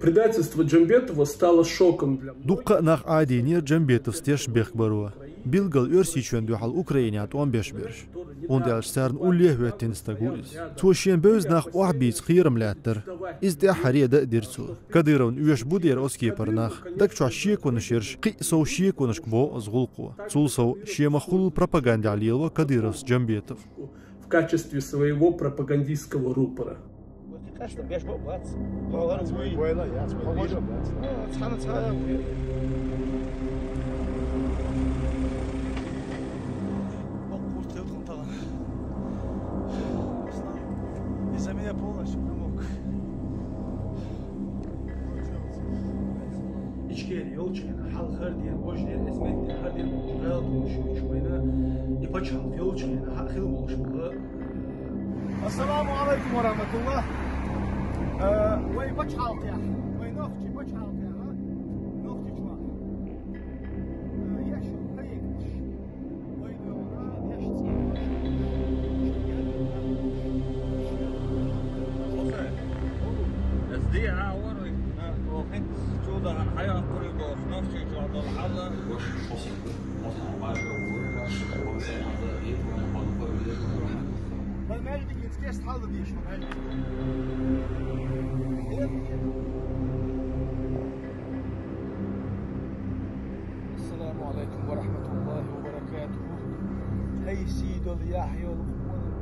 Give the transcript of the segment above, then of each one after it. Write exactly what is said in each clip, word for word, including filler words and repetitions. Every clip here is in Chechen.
Предательство Джамбетова стало шоком для многих. Дуккха а нах Ӏадийнера Джамбетовс теш бехк баро. Билггал Оьрсийчоьнна дуьхьал Украинехь тӀом беш берш. ХӀунда аьлча царна уллехь хӀоьттина стаг ву иза. Цо шен бевза нах охьабийца кхерам лаьттара. Иза тӀаьххьара а дан а дира цо. Кадыровна оьшуш бу дера оцу кепара нах. Даг чохь шеконаш ерш кхин а сов шеконашка боху оцу гӀуллакхо. Цул сов шен ма-хуьллу пропагандехь лело Кадыровс Джамбетов. В качестве своего пропагандистского рупора. Къаьстта беш бац. Хьо вара вуй. Вайла яц, хьо вара бац. Цхьана цхьа вуй. Боккъурт хилкъам тагӀан. Из-за меня полностью промок. Ичкери йолчу хенахь, хьалха хӀара дийр, важа дийр, эсмек дийр, хӀара дийр болчу гӀалатамаш ю вайна, и пачхьалкх йолчу хенахь, хьан хила болуш бу. Ассаламу алайкум ва рахматуллах. Э, вай пачхьалкхехь, вай нохчи пачхьалкхехь, нохчи чохь. Э, еш ю хьаегнаш. Вай доьгӀна еш цӀе. Слушай, здесь, а, вон, а, о, хин, чудо, хьайон кури боху, нохчи чохь долу хьал. Ассаламу алайкум ва рахматуллахи ва баракатуху. Хьай сий долу яхь йолу къона.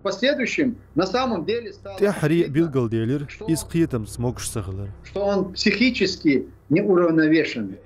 Последующим, на самом деле, стало... ТӀаьххьара а очевидно, билгалделира, иза кхетамца могуш ца хилар. Что он психически неуравновешенный.